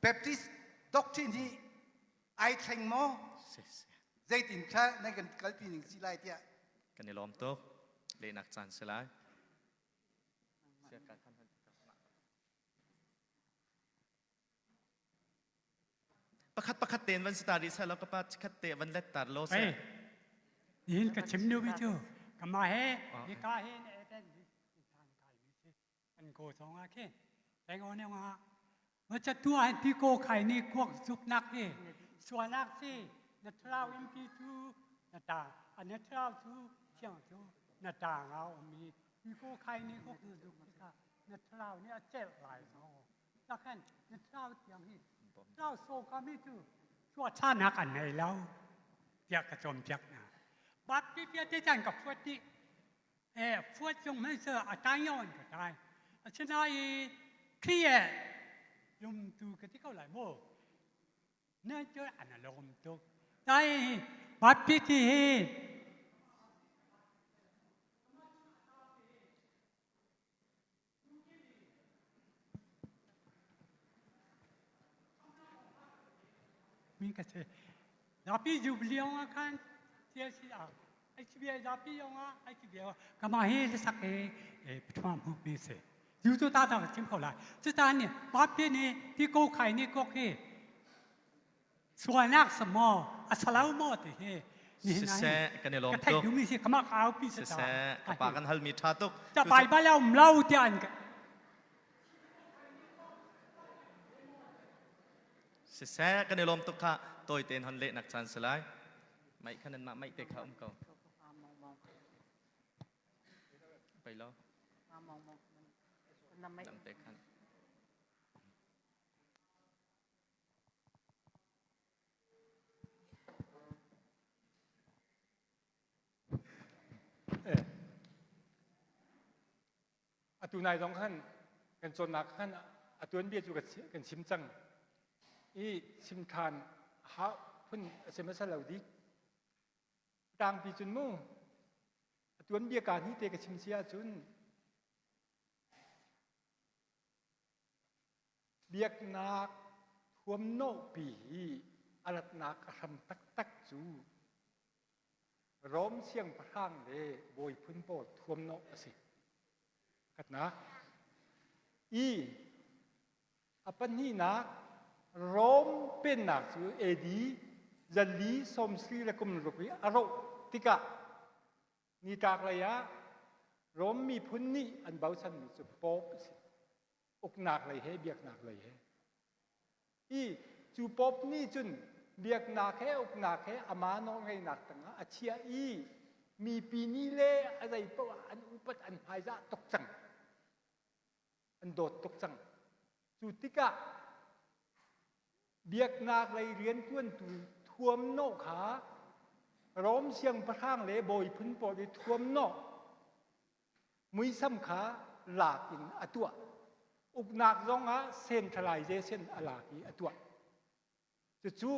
Baptist doctrine hi ai thleng maw? Zeitin kha nan kan kalpi ning si lai tiah. Kan i lawm tuk. Lehnak caan si lai. Pakhat pakhat tein van si ta rih seh law ka pa khat te van let tar law seh. Nihin ka chim nu bi cu kama he hika he na eten than kai mi si an ko song a khin teng on nga ma cha tu an ti ko khai ni kuak zuk nak hi sualak si na thlarau in ti cu na ta na thlarau cu thiang cu na ta nga um mi ti ko khai ni kuak zuk ka na thlarau nih a celh lai so takhan na thlarau tiang hi thlarau so ka mi cu chuahchanak an nei lo tiah ka cawnpiak hna Baptist te chan ka fuat dih eh fuat zong hmanh se a tai yon ka tai asinain Khrih lum tu ka ti ko lai mu nan cu an lawm tuk tai Baptist hi Mi ka si. Zapi jubilee ah khan CLC ah HBI zapi yong ah HBI kama hi le sak he pathuam hu mi si. Ju tu ta ta chim ko lai. Cu ta ni papi ni ti ko khai ni kok hi sualnak samo a salau mo ti hi Siseh kan i lawm ka theih tuk. duhmi si kama ka aupi si ta Siseh ka pa kan halmi ṭha tuk. ta Baibal a um lo tiah an ka Siseh kan i lawm tuk kha tawi tein hon lehnak caan si lai. Mai kha nanmah mai te kha um ko. Pei lo. Dang te khan. Atu nai zong khan kan cawnnak khan a tuanbia cu kan chim cang i chim ṭhan ha phun a si hmasa lo dik. Tangpi cun mu a tuanbia kaa hnih te ka chim si ahcun Biaknak thuamnawhpi hi a ratnak a hram taktak cu Rom siangpahrang le bawi phun pawl thuamnawh a si. Pakhatnak. I a pahnihnak Rom pennak cu AD zali sawmsarih le kum ruk i a roh tikah nitlaklei ah Rom miphun nih an bochanmi cu Pope a si. Uknak lei he biaknak lei he. I cu Pope nih cun biaknak he uknak he ama nawlngeihnak tangah a chiah i mipi nih le a zei paoh ah an upat an hmaizah tuk cang. An dawt tuk cang. Cu tikah biaknak lei riantuantu thuamnawh kha Rom siangpahrang le bawi phun pawl i thuamnawh muisam kha lak in a tuah. Uknak zong ah centralization a lak i a tuah. Cucu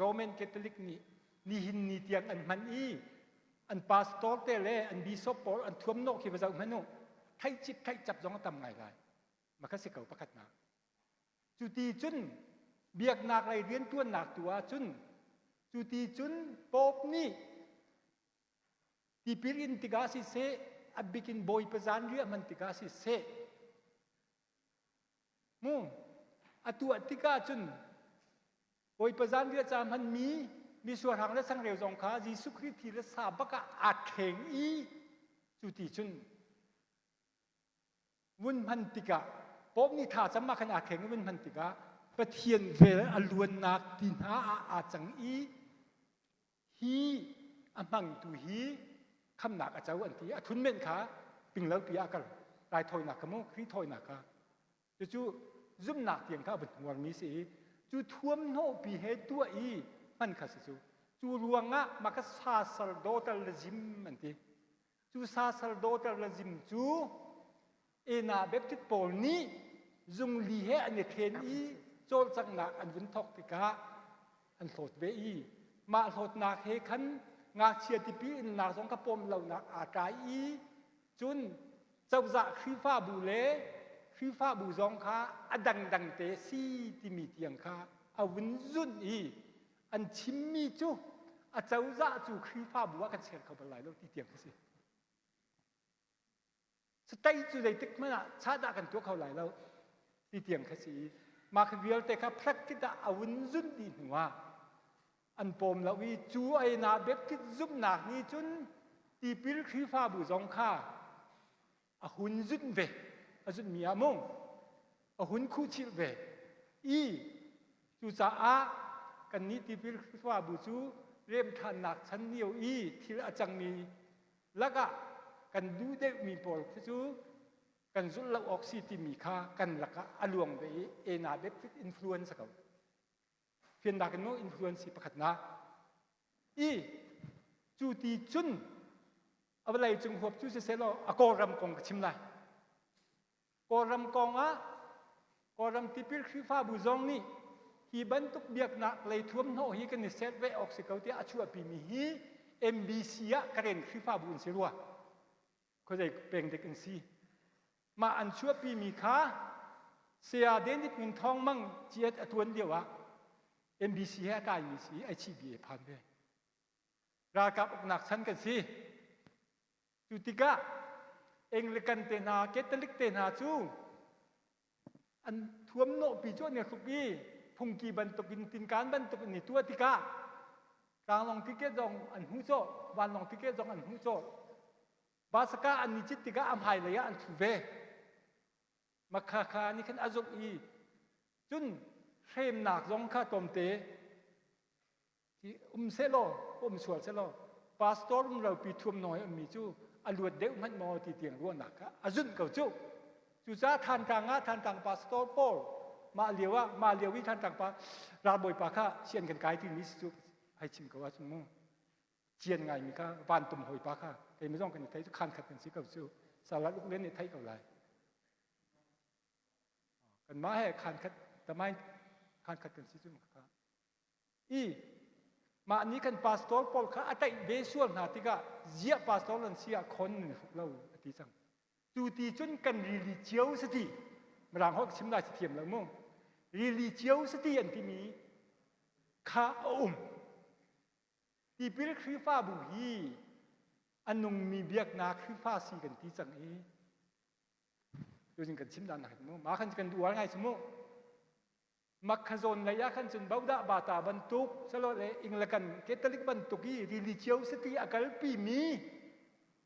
Roman Catholic nih nihin ni tiang an hman i an pastor te le an bishop pawl an thuamnawh khi va zoh hmanh u. Theih cip theih cap zong a tam ngai lai. Maka si ko pakhatnak. Cu ti cun biaknak lei riantuannak tu ah cun cu ti cun Pope nih tipil in tikah siseh a bikin Bawipa zanriah hman tikah siseh mu a tuah tikah cun Bawipa zanriah ca hmanmi misualhrang le changreu zong kha Jesuh Khrih thi le sa bak ah aa thleng i cu ti cun vun hman tikah Pope nih tha cam ah khan aa kheng i vun hman tikah Pathian vel a luannak ti hna ah aa cang i hi a hmangtu hi khamnak a co an ti a thun men kha pinglo pi ah kal raithawinak kha mu Khrih thawinak kha cucu zumhnak tiang kha a vun hmuarmi si i cu thuamhnawhpi he tuah i hman kha si cu cu ruangah mah kha saserdotalism an ti Cu saserdotalism cu Ena Baptist pawl nih zungli he an i then i cawlcanghnak an vun thawk tikah an hlawt ve i mah hlawtnak he khan ngakchia tipi innak zong kha pawm lonak aa tlai i cun cozah Khrihfabu le Khrihfabu zong kha a dangdang te si timi tiang kha a vun zunh i an chimmi cu a cozah cu Khrihfabu ah kan ser kho bal lai lo ti tiang kha si. State cu zeitik hmanh ah chahdah kan tuah kho lai lo ti tiang kha si i mah kha vialte kha practice ah a vun zunh dih hnu ah an pawm lo i cu ei-na Baptist zumhnak nih cun tipil Khrihfabu zong kha a hun zunh ve a zunhmi ah mung a hun khuhchilh ve i cucaah kannih tipil Khrihfabu cu remṭhannak chan lio i thil a cangmi lakah kan duh deuhmi pawl khi cu kan zulh lo awk si timi kha kan lakah a luang ve i ena Baptist influence ko fiannak in influence hi pakhatnak i cu ti cun a vawlei cung huap cu siseh law a Kawlram kong ka chim lai Kawlram kong ah Kawlram tipil Khrihfabu zong nih hi bantuk biaknak lei thuamhnawh hi kan i set ve awk si ko tiah a chuahpimi hi MBC ah Karen Khrihfabu an si rua khuazei peng dik an si mah an chuahpimi kha saya Denit Ngun Thawng Mang ciat a tuan lio ah MBC he a kaimi si HCBA phan ve ralkap uknak chan kan si cu tikah Anglican te hna Catholic te hna cu an thuamnawhpi cu an i hruk i phungki bantukin tinkan bantukin i tuah tikah tlanglawng ticket zong an hmuh cawh vanlawng ticket zong an hmuh cawh basaka an i cit tikah a hmailei ah an thu ve makhakha nih khan a zuk i cun hremnak zong kha tlawmte Hi um sehlaw, um sual sehlaw, pastor rumropi thuamnawi ummi cu a luat deuh hmanh maw ti tiang ruahnak kha a zunh ko cu. Cucaah Thantlang ah Thantlang pastor pawl mah lio ah mah lio i Thantlang pa ralbawi pa kha sian kan kai timi si cu hei chim ko ahcun mu cian ngaimi kha vantum hawi pa kha keimah zong kan i thei cu khan khat kan si ko cu salat uk len nih theih ko lai kanmah he khan khat tamain khan khat kan si cu kha I mah nih kan pastor pawl kha a taih ve sual hna tikah ziah pastor nan si ah khon nan hruk lo a ti cang. Cu ti cun kan rili cio sati mirang holh chim lai si thiam lo mu. Rili cio sati an timi kha a um. Tipil Khrihfabu hi a nungmi biaknak Khrihfa si kan ti cang i tuzing kan chim dan nak mu ma khan kan duar ngai cu mu Makhazawn lei ah khan cun Bodah Bata bantuk salole Inglakan Catholic bantuk i religiosity a kalpi mi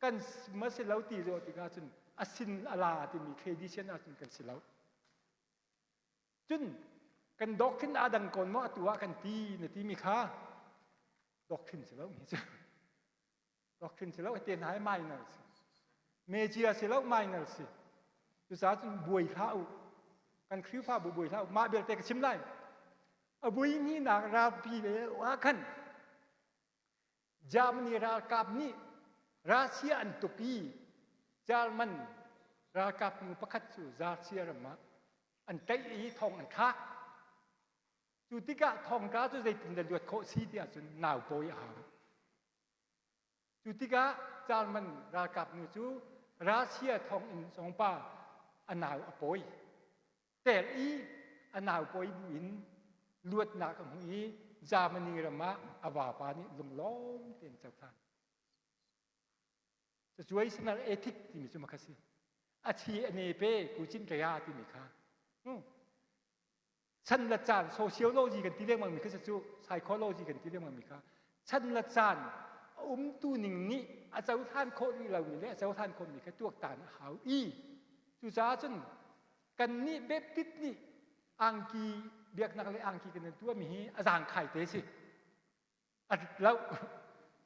kan ma si lo ti zo tikah cun a sin a la timi tradition ah cun kan si lo. Cun kan doctrine a dang kon maw atu ah kan ti na ti mi kha doctrine si lo mi cu. Doctrine si lo te hna hi minor si. Major si lo minor si. Cucaah cun buai hlah u. Kan Khrihfabu buai hlah u. Mah belte ka chim lai. A vui hninak ralpi le ah khan Germany ralkap nih Russia an tuk i German ralkap nu pakhat cu Russia ram ah an tlaih i thong an thlak. Cu tikah thongtla cu zeitin dah luat khawh si ti ahcun nau pawi a hau. Cu tikah German ralkap nu cu Russia thonginn zongpa a nau a pawi. Tel i a nau pawi bu in luatnak a hmu i Germany ram ah a vapa nih lunglawm tein cohlan. Situational ethic timi cu makha si. A chi a ne pe kucin kaya timi kha. Hmm. Chan le caan sociology kan ti lengmang mi kha cu psychology kan ti lengmang mi kha chan le caan a umtu ning nih a cohlan khawh rih lomi le a cohlan khawhmi kha tuaktan a hau i cucaah cun kannih Baptist nih angki biaknak le angki kan tuahmi hi a zaangkhai te si a rit lo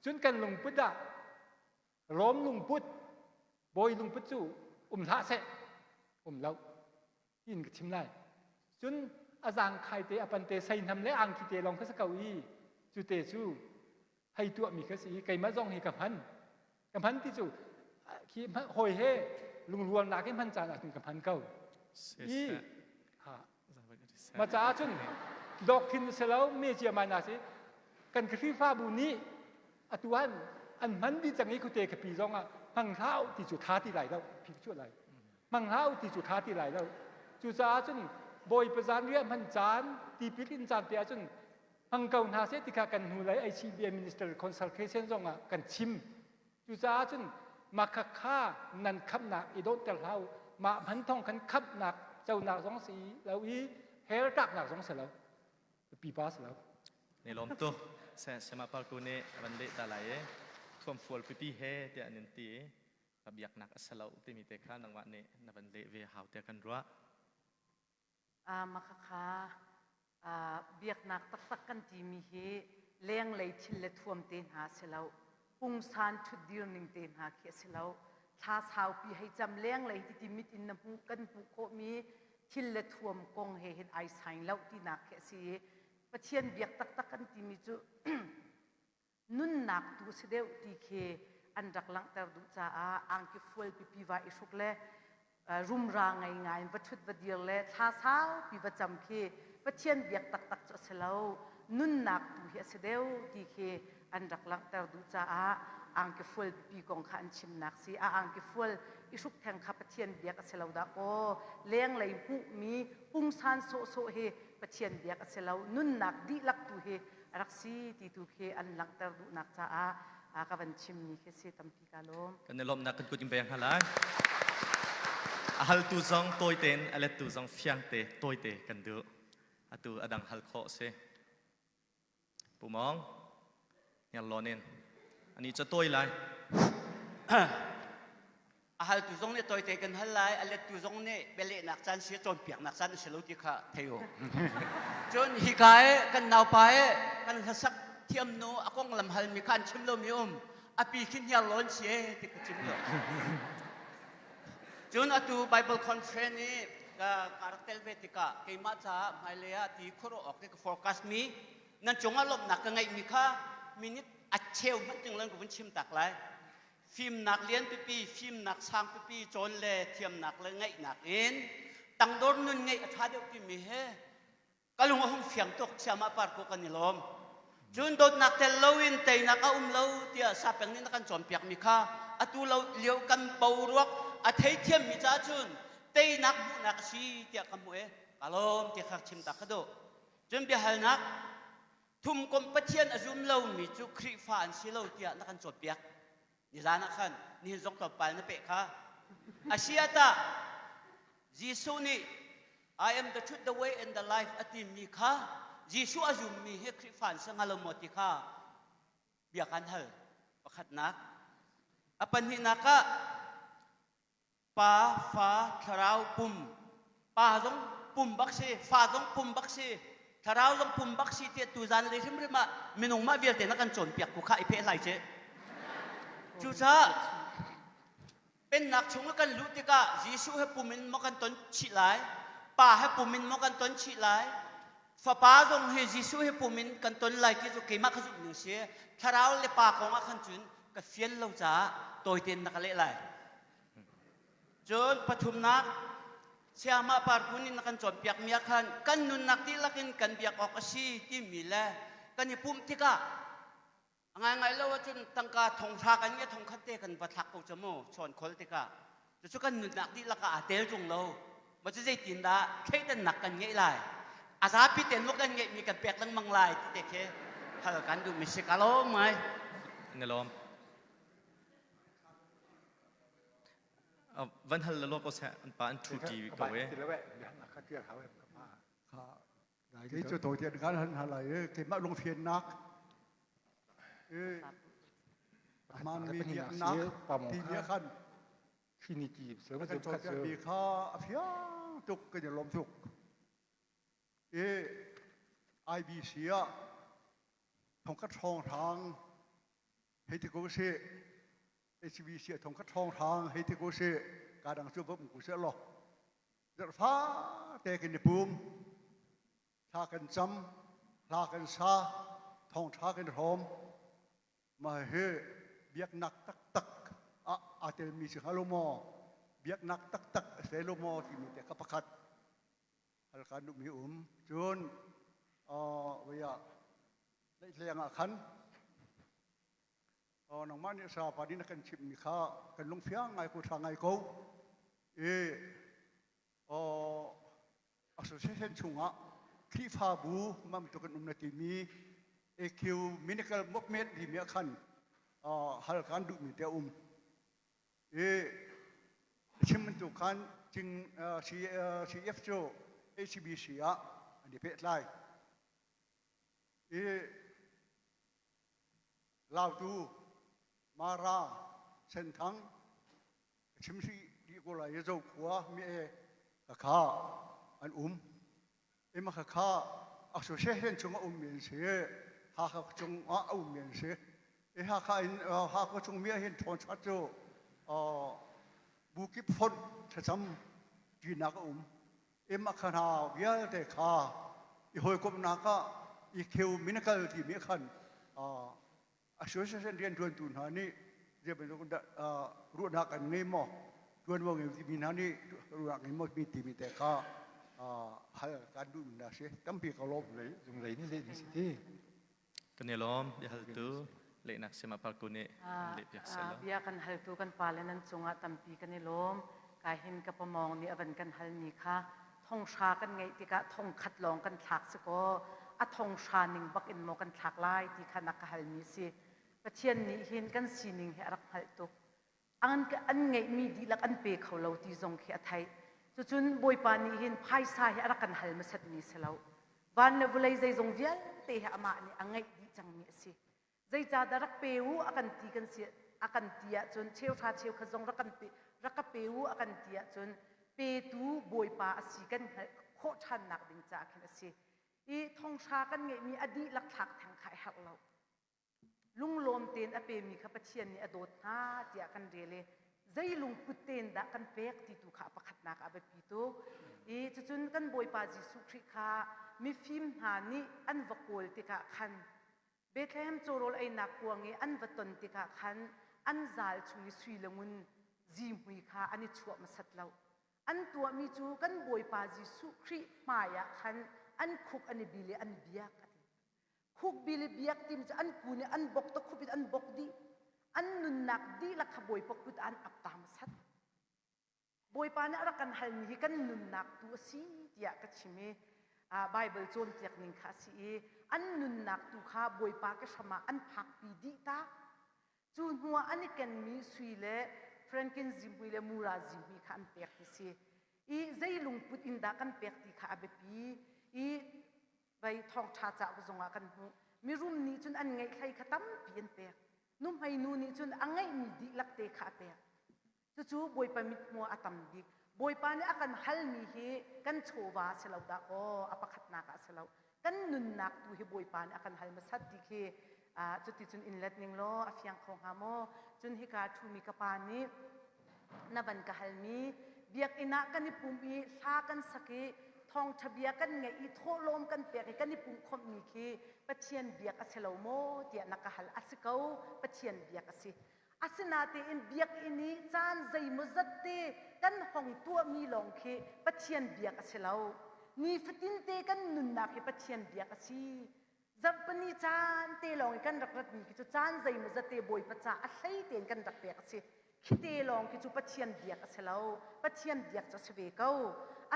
cun kan lungput ah Rom lungput bawi lungput cu um hlah seh um lo tiin ka chim lai cun a zaangkhai te a pante seihnam le angki te lawng kha si ko i cu te cu hei tuahmi kha si i keimah zong hi ka hman ka hman ti cu khi hawi he lungrualnak in hman caan ahcun ka hman ko i ha ma caah cun doctrine si lo me cia mai na si kan Khrihfabu nih atu an an hman dih cang i khuate khapi zong ah hmang hlah ti cu tha ti lai lo phi cu lai. Hmang hlah u ti cu ṭha ti lai lo. Cucaah cun Bawipa zanriah hman caan, tipil in caan te ahcun hmang ko hna seh ti kha kan hnulei HCBA Minister Consultation zong ah kan chim. Cucaah cun mah khakha nan khamhnak i dawnhter hlah u. Mah hman thawng khan khamhnak conak zong si lo i hell tlaknak zong si lo. Pipa si lo. Ne lawm tu. Sema Parku nih van leh ta lai i thuam fual pipi he tiah an in ti i ka biaknak a si lo timi te kha nangmah nih na van leh ve hau tiah kan ruah. Makhakha biaknak taktak kan timi hi lenglei thil le thuam te hna si lo pungsan ṭhutdir ning te hna khi a si lo thla saupi hei cam lenglei titi mit in na hmuh kan hmuh khawhmi thil le thuam kong he hin ai sain lo tinak khi a si i Pathian biak taktak kan timi cu nunnak tu si deuh ti khi an rak langhter duh caah angki fual pipi va i hruk le rumra ngei ngai in va ṭhut va dir le thla saupi va cam khi Pathian biak taktak cu a si lo nunnak tu hi a si deuh ti khi an rak langhter duh caah angki fual pipi kong kha an chimnak si a angki fual i hruk theng kha Pathian biak a si lo dah kaw lenglei hmuhmi pungsan sawhsawh hi Pathian biak a si lo nunnak dihlak tu hi a rak si ti tu khi an langhter duhnak caah ka van chimmi khi si tampi ka lawm. Kan i lawmhnak kan kut in beng hna lai. A haltu zong tawi tein a lettu zong fiang te tawi te kan duh. Atu a dang hal khawh si. Pu Mawng, Hniarlawn in. Ani ca tawi lai. A haltu zong nih tawite kan hal lai, a lettu zong nih bialehnak caan si cawnpiaknak caan a si lo ti kha thei u. Cun hika i kan naupa i kan hlasak thiam nu a konglam halmi kha an chim lomi um. A pi khi hniarlawn si e ti ka chim lo. Cun atu Bible conference i ka ka rak tel ve tikah keimah caah hmailei ah ti khuaruah awk i ka forecast mi nan cungah lawmhnak ka ngeihmi kha minute a cheu hmanh ting lan ka vun chim tak lai. Fimnak lian pipi, fimnak sang pipi cawn le thiamnak le ngeihnak in tangdor nun ngeih a ṭha deuh timi he ka lung a hung fiang tuk siamah par ko kan i lawm. Cun dawtnak tel loin teinak a um lo tiah sapeng nih na kan cawnpiakmi kha atu lo lio kan boruak a theithiammi caah cun teinak hmuhnak a si tiah ka hmuh i ka lawm ti kha chim ta ka duh. Cun biahalnak Thumkomh Pathian a zum lomi cu Khrihfa an si lo tiah na kan cawnpiak. Nizan ah khan nihin zong tlawmpal na peh kha. A si ah tah Jesuh nih I am the truth, the way and the life a timi kha Jesuh a zummi hi Khrihfa an si hnga lo maw ti kha bia kan hal. Pakhatnak. A pahnihnak ah Pa, fa, thlarau, pum. Pa zong pum bak si, fa zong pum bak si, thlarau zong pum bak si tiah tuzan lei hrimhrim ah minung mah vialte na kan cawnpiak ku kha i pheh hlai ceh. Cucaah pennak chung kan luh tikah Jesuh he pum in maw kan ton chih lai, Pa he pum in maw kan ton chih lai, Fapa zong hi Jesuh he pum in kan ton lai ti cu keimah ka zumh ning si. Thlarau le Pa kong ah khan cun ka fian lo caah tawi tein na ka leh lai. Cun pathumnak, Sayamah Parkun in na kan cawnpiakmi ah khan kan nunnak dihlak in kan biak awk a si timi le kan i pumh tikah a ngaingai lo ahcun tangka thonghra kan nge thongkhat te kan va thlak ko cu mu chawn khol tikah cucu kan nunnak dihlak ah aa tel ṭung lo ma cu zeitindah thleidannak kan ngeih lai a zapi ten maw kan ngeihmi kan pek lengmang lai ti te khi hal kan duhmi si ka lawm ngai Na lawm. Van hal la ko seh an pa an ṭhu ṭi ko e. Kei cu to tian kan han halai e keimah lungfiannak e man mi biaknak ti bia khan kan cawnpiak mi kha a fiang tuk kan i lawm tuk e IBC ah thongkhat hrawng hrang hei ti ko sih HBC a thongkhat hrawng hrang hei ti ko sih ka dang cu va um ko seh law zarhfa te kan i pum thla kan cam hla kan sa thawngṭha kan hrawm mah hi biaknak taktak ah aa telmi si hnga lo maw biaknak taktak a si lo maw timi te kha pakhat hal kan duhmi um cun uh, ah Leihleng ah khan nangmah nih sa pa nih na kan chimhmi kha kan lungfiang ngai ko ṭha ngai ko. I association chungah Khrihfabu mam tuk in um na timi ecumenical movement timi ah khan hal kan duhmi te a um. I chim bantuk khan cing CF cu HCBC ah an i pehtlai. I Lautu, Mara, Senthang, chim si dih ko lai i Zokhua mi e khakha an um. Ima khakha association chung a ummi an si. Hakha chung ah a ummi an si. I Hakha in Hakha chung mi ah hin ṭhawn cu bu kip fonh thlacam ṭinak a um. Ima kha hna vialte kha i hawikomhnak ah i kheu minakal timi khan association rianṭuantu hna nih zei bantuk dah ruahnak an ngei maw ṭuanvo ngei timi hna nih ruahnak ngei maw timi te kha hal kan duhmi hna si tampi ka lawm. Zunglei nih leh ding si ti. Kan i lawm biahaltu lehnak sima parku nih lehpiak selaw. Bia kan haltu kan pale nan cungah tampi kan i lawm. Ka hin ka pamawng nih a van kan halmi kha thonghra kan ngeih tikah thongkhat lawng kan thlak si kaw a thonghra ning bak in maw kan thlak lai ti kha na ka halmi si. Pathian nih hin kan sining hi a rak hngalh tuk. An, an ngeihmi dihlak an pe kho lo ti zong khi a theih. Cucun Bawipa nih hin phaisa hi a rak kan hal hmasatmi si lo. Van le vawlei zeizong vialte hi amah nih a ngeih dih cangmi a si. Zeicahdah rak pe u a kan ti kan si a kan ti ahcun cheuhra cheukhat zong rak kan pe rak ka pe u a kan ti ahcun petu Bawipa a si kan hngalh khawh ṭhannak ding caah khin a si. I thonghra kan ngeihmi a dihlak thlak theng kha a herh lo. Lunglawm tein a pemi kha Pathian nih a dawt hna tiah kan rel i zei lungput tein dah kan pek ti tu kha a pakhatnak ah a biapi tuk. I cucun kan Bawipa Jesuh Khrih kha mifim hna nih an va kawl tikah khan Bethlehem cawrawl einak kuang i an va ton tikah khan an zal chung i sui le ngun zihmui kha an i chuah hmasat lo. An tuahmi cu kan Bawipa Jesuh Khrih hmaiah khan an khuk an i bil i an biak a ti. Khuk bil i biak timi cu an kun i an bok ta khup in an bok dih. An nunnak dihlak kha Bawipa kut ah an ap ta hmasat. Bawipa nih a rak kan halmi hi kan nunnak tu a si tiah ka chim i Baibal cawnpiak ning kha a si i an nunnak tu kha Bawipa ke hram ah an phakpi dih ta. Cu hnuah an i kenmi sui le frankin zihmui le mura zihmui kha an pek ti si. I zei lungput in dah kan pek ti kha a biapi i vei thawngṭha cauk zongah kan hmuh. Mirum nih cun an ngeih hlei kha tampi an pek. Nuhmei nu nih cun a ngeihmi dihlak te kha a pek. Cucu Bawipa mithmuh a tam bik. Bawipa nih a kan halmi hi kan chawva si lo dah kaw a pakhatnak ah si lo. Kan nunnak tu hi Bawipa nih a kan hal hmasat ti khi cuticun in let ning law a fiang kho hnga maw? Cun hika ṭhumi ka pa nih na van ka halmi biakinn ah kan i pum i hla kan sak i thawngṭha bia kan ngeih i thawhlawm kan pek i kan i pumhkhawmhmi khi Pathian biak a si lo maw tiah na ka hal. A si ko, Pathian biak a si. Asinatein biakinn i caan zeimawzat te kan hong tuahmi lawng khi Pathian biak a si lo. Nifatinte kan nunnak hi Pathian biak a si. Zarhpini caan te lawng i kan rak ratmi khi cu caan zeimawzat te Bawipa ca a hlei tein kan rak pek a si. Khi te lawng khi cu Pathian biak a si lo. Pathian biak cu a si ve ko.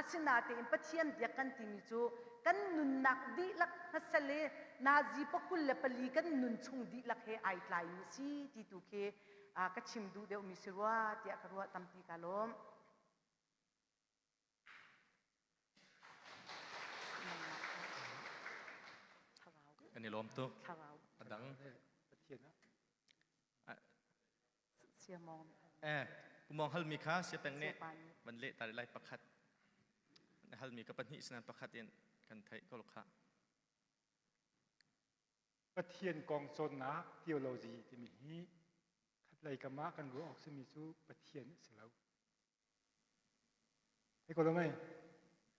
Asinatein Pathian biak kan timi cu kan nunnak dihlak hmasal i nazi pa 24 kan nun chung dihlak he ai tlaimi si ti tu khi ka chim duh deuhmi si rua tiah ka ruah tampi ka lawm. Kan i lawm tuk. A dang. Eh, kumong halmi kha siapeng nih van leh ta lai pakhat. Halmi ka pahnih sinan pakhat in kan theih ko kha. Pathian kong cawnnak theology timi hi khatlei kam ah kan ruah awk simi cu Pathian a si lo. Thei ko lo mei?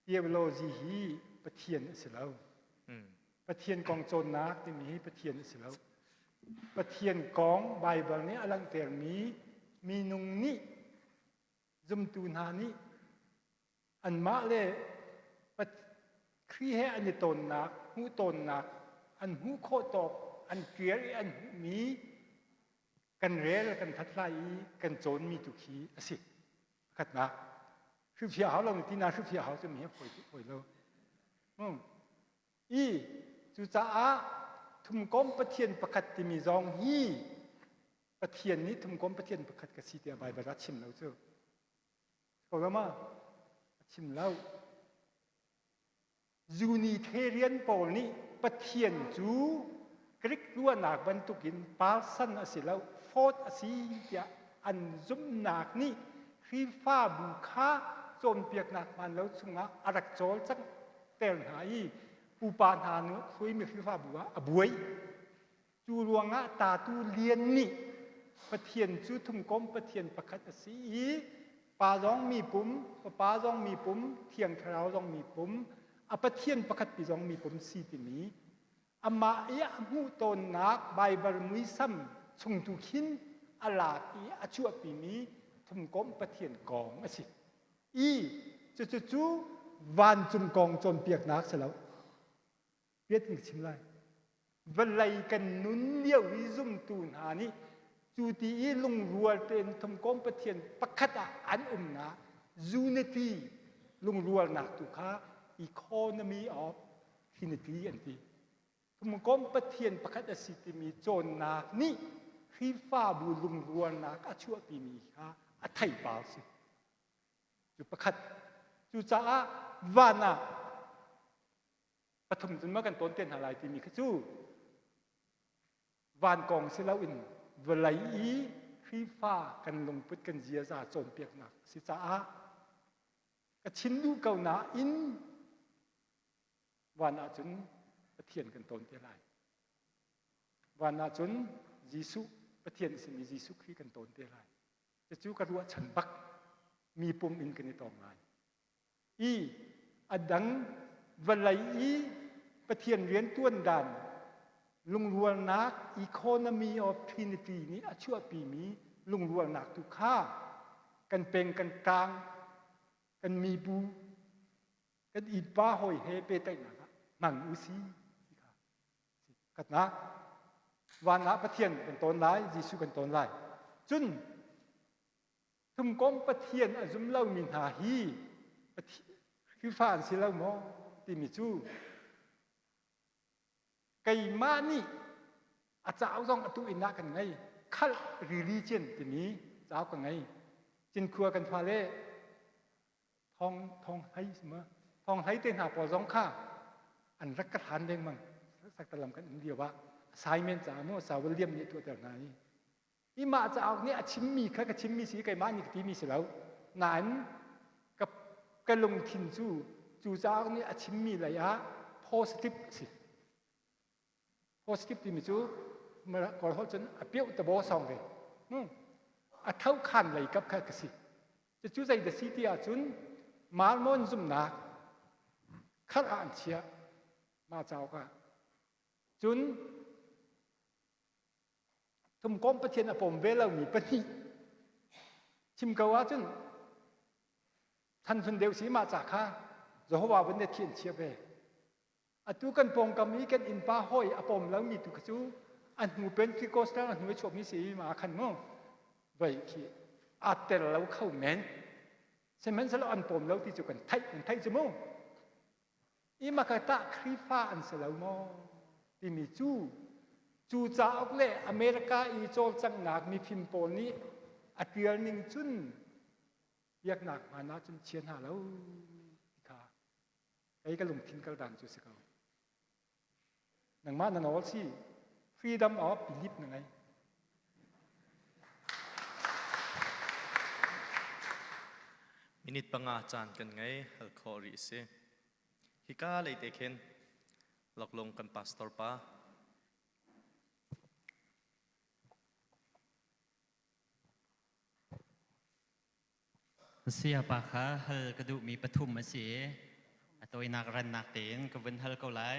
Theology hi Pathian a si lo. Pathian kong cawnnak timi hi Pathian a si lo. Pathian kong Baibal nih a langhtermi minung nih zumtu hna nih anmah le Khrih he an i tawnnak, hmuh tawnnak, an hmuh khawh tawk, an ṭial i an hmuhmi kan rel, kan hlathlai i kan cawnmi tu khi a si. Pakhatnak. Hrilhfiah hau lo ti na hrilhfiah hau cu mi hi fawi lo. I cucaah thumkom Pathian pakhat timi zong hi Pathian nih thumkom Pathian pakhat ka si tiah Baibal ah chim lo cu. Ko lo ma? A chim lo. Unitarian pawl nih Pathian cu Greek ruahnak bantukin person a si lo, thought a si tiah an zumhnak nih Khrihfabu kha cawnpiaknak hmaan lo chungah a rak cawlcangh ter hna i pupa hna nih hruaimi Khrihfabu ah a buai. Cu ruangah tatu lian nih Pathian cu thumkom Pathian pakhat a si i Pa zong mi pum, Fapa zong mi pum, Thiang Thlarau zong mi pum, a Pathian pakhat pi zong mi pum si timi amah i a hmuh tawnnak Baibal muisam chung tu khin a lak i a chuahpimi thumkomh Pathian kong a si. I cucu cu vancung kong cawnpiaknak si lo. Piat in ka chim lai. Vawlei kan nun lio i zumtu hna nih cu ti i lungrual tein thumkom Pathian pakhat ah an umnak unity lungrualnak tu kha economy of Trinity an ti. Thumkom Pathian pakhat a si timi cawnnak nih Khrihfabu lungrualnak a chuahpimi kha a theipar si. Cu pakhat. Cucaah van ah pathum cun ma kan tawn te hna lai timi kha cu van kong si loin vawlei i Khrihfa kan lungput kan ziaza cawnpiaknak si caah ka chim duh ko nain van ahcun Pathian kan tawn te lai. Van ahcun Jesuh Pathian a simi Jesuh Khrih kan tawn te lai. Cucu ka ruahchan bak mi pum in kan i tawng lai. I a dang vawlei i Pathian riantuan dan lungrualnak economy of Trinity nih a chuahpimi lungrualnak tu kha kan peng kan tlang kan mibu kan innpa hawi he pehtlaihnak ah hmang u si ti kha katnak van ah Pathian kan tawn lai Jesuh kan tawn lai cun Thumkom Pathian a zum lomi hna hi Khrihfa an si lo maw timi cu keimah nih a cauk zong atu inn ah kan ngei khalh religion timi cauk ka ngei cinkhua kan fale thong thong hlei ma thong hlei te hna pawl zong kha an rak ka hlan lengmang saktalam kan um lio ah assignment caah maw sa William nih tuahter hna i I mah cauk nih a chimmi kha ka chimmi si keimah nih ka timi si lo. Nain ka, ka lungthin cu cu cauk nih a chimmi lei ah positive a si. Positive timi cu Kawl holh cun a piauh tabo sawng ve. Hmm. A tho khan lei kap kha ka si. Cucu zei da si ti ahcun Mormon zumhnak kharh ah an chiah mah cauk ah. Cun Thumkom Pathian a pom ve lomi pahnih chim ko ahcun chanchun deuh si mah ca kha Jehovah vun ne thi an chia ve. Atu kan pawngkam i kan innpa hawi a pom lomi tu kha cu a hnu Pentecostal a hnu i chuakmi si ma khan mu vei khi aa tel lo kho men. Sihmanhsehlaw an pom lo ti cu kan theih kan theih cu mu. Imakata Khrihfa an si lo maw timi cu cu cauk le America i cawlcanghnak mifim pawl nih a ṭial ning cun biaknak hmaan ahcun chia hna lo ti kha kei ka lungthin kal dan cu si ko. Nangmah na nawl si freedom of belief na ngei. Minute panga caan kan ngei hal khawh rih si. Hika lei te khin loklung kan pastor pa Sayapa kha hal ka duhmi pathum a si i a tawinak rannak tein ka vun hal ko lai.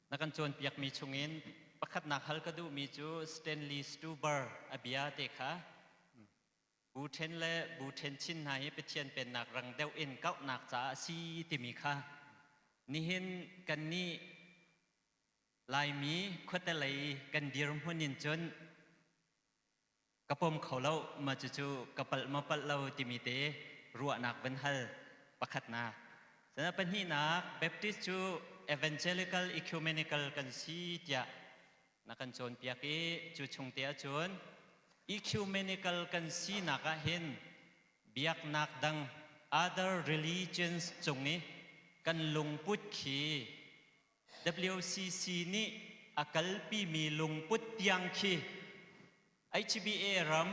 Na kan cawnpiakmi chungin pakhatnak hal ka duhmi cu Stanley Stuber a bia te kha bu ṭhen le bu ṭhen chin hna hi Pathian pennak rang deuh in kauhnak caah a si timi kha nihin kannih Laimi khuatelei kan dirhmun in cun ka pom kho lo ma cucu ka palh ma palh lo timi te ruahnak van hal pakhatnak. Cun pahnihnak Baptist cu evangelical ecumenical kan si tiah na kan cawnpiak i cu chung te ahcun ecumenical kan sinak ah hin biaknak dang other religions cung i kan lungput khi WCC nih a kalpimi lungput tiang khi HBA ram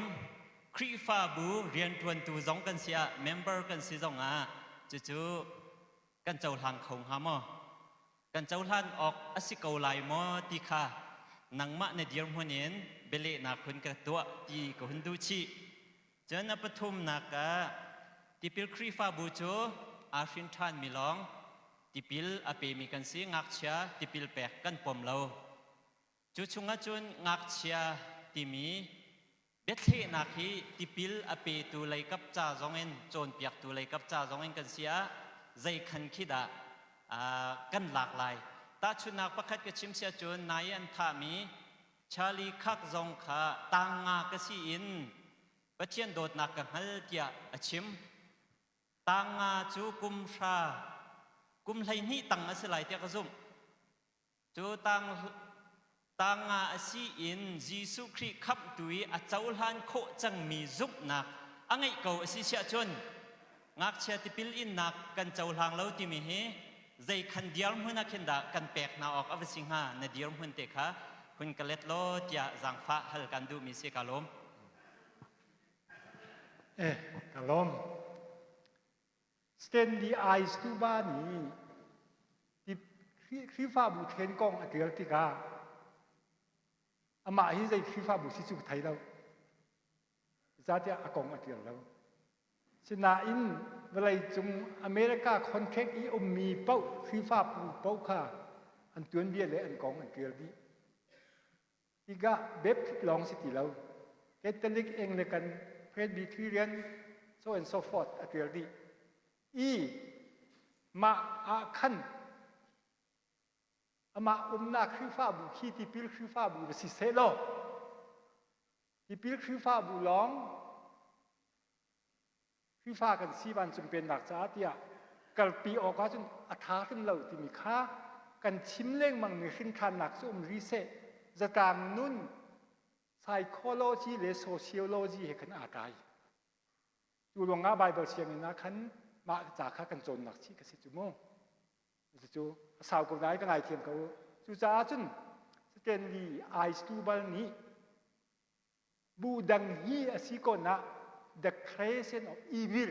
Khrihfabu rianṭuantu zong kan si ah member kan si zong ah cucu kan cohlang kho hnga maw? Kan cohlan awk a si ko lai maw ti kha nangmah na dirhmun in bialehnak hun ka tuah ti ka hun duh chih. Cun a pathumnak ah tipil Khrihfabu cu aa hrin ṭhanmi lawng tipil a pemi kan si ngakchia tipil pek kan pom lo. Cu chungah cun ngakchia timi biathlehnak hi tipil a petu leikap ca zongin cawnpiaktu leikap ca zongin kan si ah zei khan khi dah kan lak lai. Tahchunhnak pakhat ka chim sia cun nai an thahmi Charlie Kirk zong kha tang nga ka si in Pathian dawtnak ka hngal tiah a chim. Tang nga cu kum hra kum 12 tang a si lai tiah ka zumh. Cu tang tang nga a si in Jesuh Khrih khamhtu i a cohlan khawh cangmi zumhnak a ngeih ko a si siah cun ngakchia tipil innak kan cohlang lo timi hi zei khan dirhmun ah khin dah kan pek hna awk a va si hnga na dirhmun te kha hun ka let law tiah zaangfah hal kan duhmi si ka lawm. Eh, ka lawm. Stanley I. Stuba nih Khrihfabu then kong a tial tikah amah hi zei Khrihfabu si cu ka thei lo. Zeicahtiah a kong a tial lo. Sinain vawleicung America contract i ummi paoh Khrihfabu paoh kha an tuanbia le an kong an tial dih. Tikah Baptist lawng si ti lo. Catholic, Anglican, Presbyterian, so and so forth a tial dih. I mah ah khan amah umnak Khrihfabu khi tipil Khrihfabu va si seh law Tipil Khrihfabu lawng Khrihfa kan si vancung pennak caah tiah kalpi awk ahcun a ṭha hrim lo timi kha kan chim lengmangmi hrinthannak cu um rih seh. Zatlang nun psychology le sociology he khan aa tlai. Cu ruangah Baibal sianginn ah khan mah ca kha kan cawnnak chih ka si cu mu. Cucu a sau ko nain ka ngaithiam ko. Cucaah cun Stanley I. Stubal nih bu dang hi a si ko na the creation of evil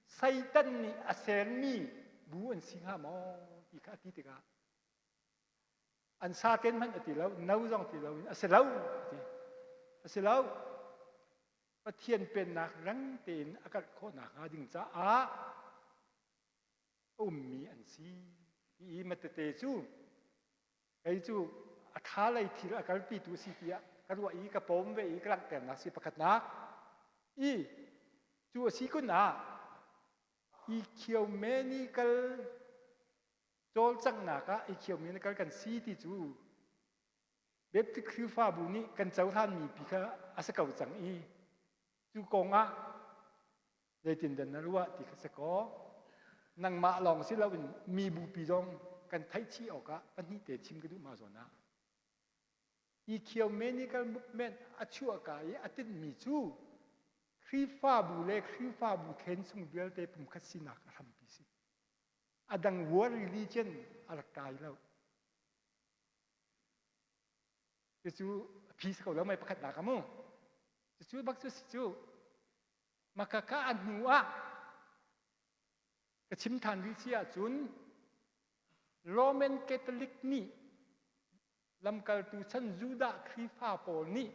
Satan nih a sermi bu an si hnga maw ti kha a ti tikah an sa ten hmanh a ti lo no zong ti lo in a si lo a ti a si lo Pathian pennak rang tein a karh khawh nakhnga ding caah a ummi an si ti i matete cu kei cu a ṭha lei thil a kalpitu si tiah ka ruah i ka pawm ve i ka langhternak si pakhatnak i cu a si kun ah ecumenical cawlcanghnak ah ecumenical kan si ti cu Baptist Khrihfabu nih kan cohlanmi pi kha a si ko cang i cu kong ah zeitindah na ruah ti kha si kaw nangmah lawng si loin mi bupi zong kan theih chih awkah pahnihte chim ka duh ma zawn ah ecumenical movement a chuahka i a tinhmi cu Khrihfabu le Khrihfabu then chung vialte pumkhat sinak a hrampi si. A dang world religion a rak kai lo. Cucu a phi si ko lo mei pakhatnak a mu. Cucu bak cu si cu. Makaka a hnu ah ka chim than rih si ahcun Roman Catholic nih lamkaltu chan Judah Khrihfa pawl nih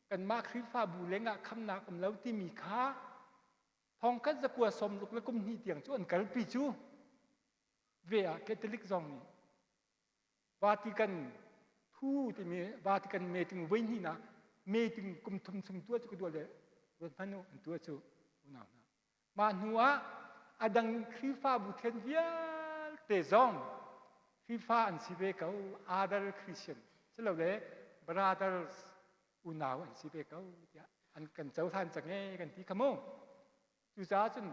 kanmah Khrihfabu lengah khamnak um lo timi kha thongkhat zakua sawmruk le kum hnih tiang cu an kalpi cu ve ah Catholic zong nih Vatican thu timi Vatican meeting voi hnihnak meeting kum thum chung tuah cu ka duah le ruat hmanh u an tuah cu unau hna mah hnu ah a dang Khrihfabu then vialte zong Khrihfa an si ve ko other Christian silole brothers unau an si ve ko tiah an kan cohlan cang e kan ti kha mu. Cucaah cun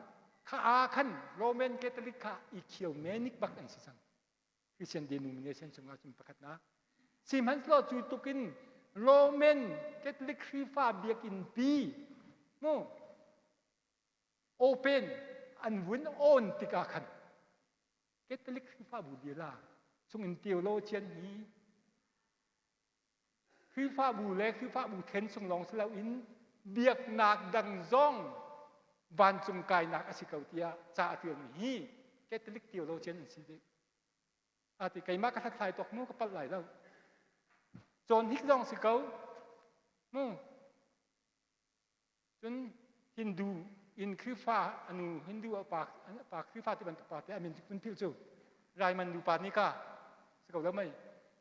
kha aa khan Roman Catholic kha ecumenic bak an si cang. Christian denomination chungah cun pakhatnak. Sihmanhsehlaw cu tukin Roman Catholic Khrihfa biakinn pi mu open an vun on tikah khan Catholic Khrihfabu lila chungin theologian hi Khrihfabu le Khrihfabu then chung lawng si loin biaknak dang zong vancung kainak a si ko tiah ca a ṭialmi hi Catholic theologian an si dih. A ti keimah ka hlathlai tawk mu ka palh lai lo. Cawn hik zong si ko. Mu. Cun Hindu in Khrihfa anu Hindu a pa pa Khrihfa ti bantuk pa te amin kun phil cu Raiman nu pa nih ka si ko lo mei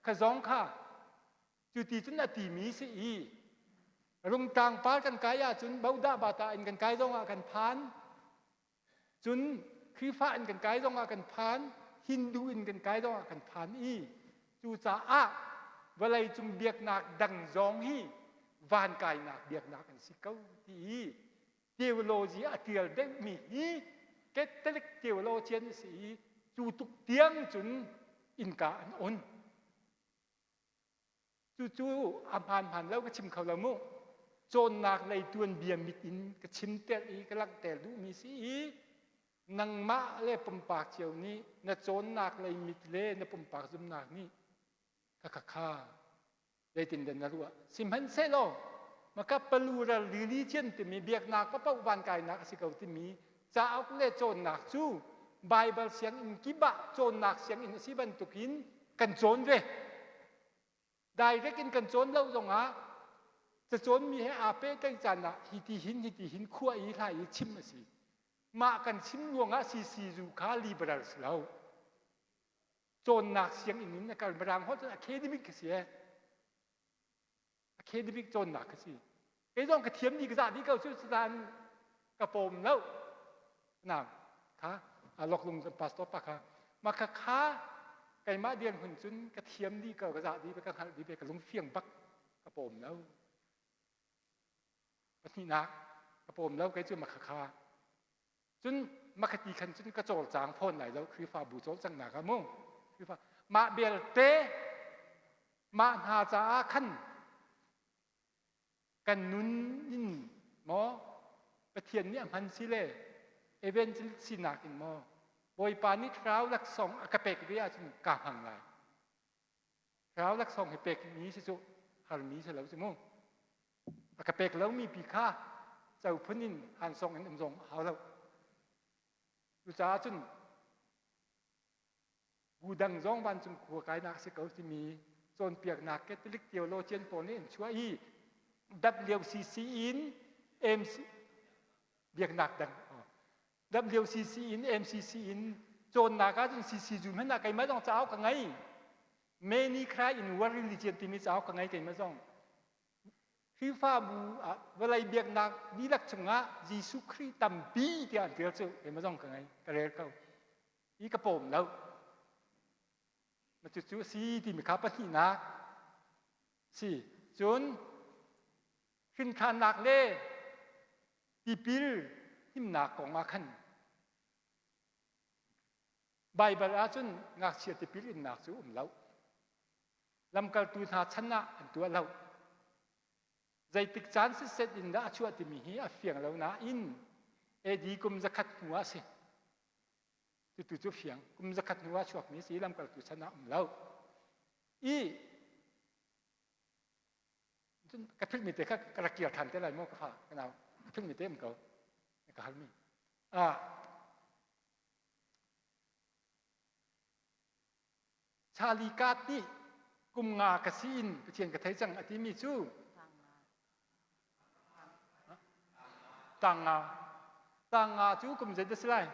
kha zong kha cu ti cun a ti mi si i rungtang par kan kai ahcun bodah bata in kan kai zong ah kan phan cun Khrihfa in kan kai zong ah kan phan Hindu in kan kai zong ah kan phan i cucaah vawlei cung biaknak dang zong hi van kainak biaknak an si ko ti i theology a tial deuhmi hi Catholic theologian a si i cu tuk tiang cun innka an on. Cucu a hmaan hmaan lo ka chim kho lo mu. Cawnnak lei tuanbia mit in ka chim tel i ka langhter duhmi si i nangmah le pumpak cio nih na cawnnak lei mit le na pumpak zumnak nih kha kha kha zeitin na ruah sihmanhsehlaw maka plural religion timi biaknak paoh van kainak a si ko timi cauk le cawnnak cu Bible sianginn kip ah cawnnak sianginn a si bantukin kan cawn ve direct in kan cawn lo zongah cacawnmi he aa pehtlaih caan ah hi ti hin hi ti hin khua i hla i chim a si mah kan chim ruangah CCU kha liberal si lo cawnnak sianginn in a kal mirang holh cun academic ka si e academic cawnnak ka si kei zong ka thiam ni ka zah dih ko cu cutan ka pawm lo nang kha loklung pastor pa kha ma kha kha keimah dirhmun cun ka thiam dih ko ka zah dih ka hngalh dih ka lungfiang bak ka pawm lo pahnihnak ka pawm lo kei cu ma kha kha cun makhati khan cun ka cawlcang fawn lai lo Khrihfabu cawlcanghnak ah mu Khrihfa mah belte mah hna caah khan kan nun in maw Pathian nih a hman si le evangelist sinak in maw Bawipa nih thlarau laksawng a ka pek ve ahcun ka hmang lai thlarau laksawng hi pek mi si cu harmi si lo si mu a ka pek lomi pi kha co phun in han song in um zong a hau lo cucaah cun bu dang zong vancung khua kainak si ko timi cawnpiaknak Catholic theologian pawl nih an chuah i WCC in MC biaknak dang WCC in MCC in cawnnak ahcun CC zu hmanh ah keimah zong cauk ka ngei Many Cry in World Religion timi cauk ka ngei keimah zong Khrihfabu ah vawlei biaknak dihlak chungah Jesuh Khrih tampi tiah an tial cu keimah zong ka ngei ka rel ko i ka pawm lo ma cucu a si timi kha pahnihnak si cun hrinthannak le tipil himnak kong ah khan Baibal ahcun ngakchia tipil innak cu um lo. Lamkaltu hna chan ah an tuah lo. Zeitik caan sitset in dah a chuah timi hi a fiang lo nain AD kum zakhat hnu ah a si. Cutu cu fiang. Kum zakhat hnu ah chuakmi si lamkaltu chan ah um lo. I cun ka philhmi te kha ka rak kir ṭhan te lai maw ka fa ka nau ka philhmi te um ko ka halmi ah Charlie Card nih kum nga ka si in Pathian ka thei cang a timi cu tang nga tang nga cu kum zei dah si lai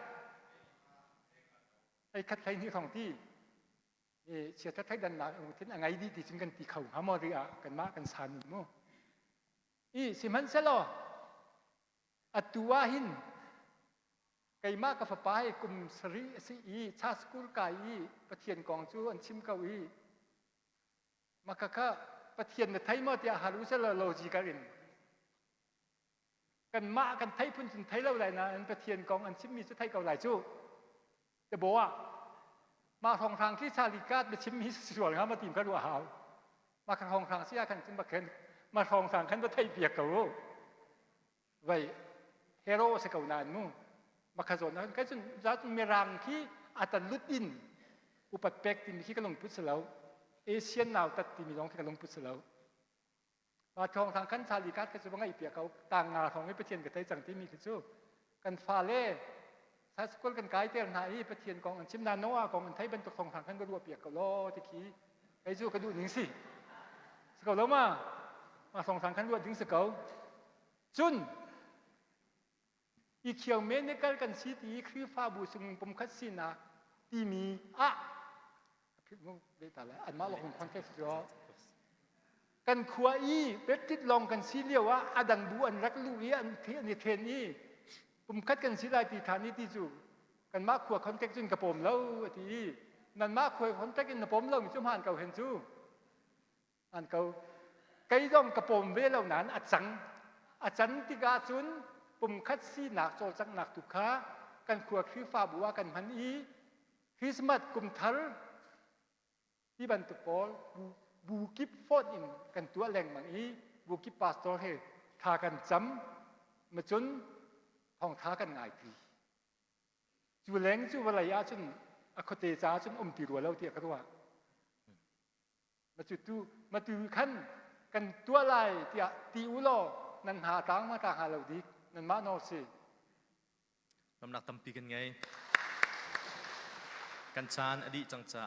ei khat hlei hnih thong ti chiat thleidannak lungthin a ngei dih ti cun kan ti kho hnga maw ri ah kanmah kan san mu i sihmanhsehlaw atu ah hin keimah ka fapa hi kum sarih a si i cha school kai i Pathian kong cu an chim ko i maka kha Pathian na thei maw tiah hal u selaw logical in. Kanmah kan theih phun cun thei lo lai nain Pathian kong an chimmi cu thei ko lai cu. Te bo ah mah hrawnghrang khi Charlie Card biachim hi sual hnga ma tim kha ruah hau. Mah kha hrawnghrang si ah khan cun khan mah hrawnghrang khan va theih piak ko u. Vai hero si ko nain mu. Mah kha zawn ah kai cun za cun mirang khi atan lut in upat pek timi khi ka lungput si lo. Asian nau tat timi zong khi ka lungput si lo. Ma thawng thang kan Charlie Card kha cu va ngaih piak ko tang nga hrawng i Pathian ka thei cang timi khi cu kan fale high school kan kai ter hna i Pathian kong an chim na Noah kong an thei bantuk thawng thang khan va ruah piak ko law ti khi kei cu ka duh ning si si ko lo ma ma thawng thang khan ruah ding si ko cun i khiang medical kan si ti i Khrihfabu sung pumkhat sinak timi ah anmah lawng context cu kan khua i Baptist lawng kan si lio ah a dang bu an rak luh i an an i then i pumkhat kan si lai ti than i ti cu kanmah khua context cun ka pawm lo a ti i nanmah khua context in na pawm lo mi cu hmaan ko hen cu an ko kei zong ka pawm ve lo nain a cang a can tikah cun pumkhat sinak cawlcanghnak tu kha kan khua Khrihfabu ah kan hman i Christmas kum thar ti bantuk pawl bu kip phone in kan tuah lengmang i bu kip pastor he thla kan cam macun thawngtha kan ngai ti cu leng cu vawlei ah cun a khuate ca cun um ti rua lo tiah ka ruah Matu matu khan kan tuah lai tiah ti u law nan hna tlang ma tlang hnga lo dik nanmah nawl si. Ramnak tampi kan ngei. Kan caan a dih cang caah.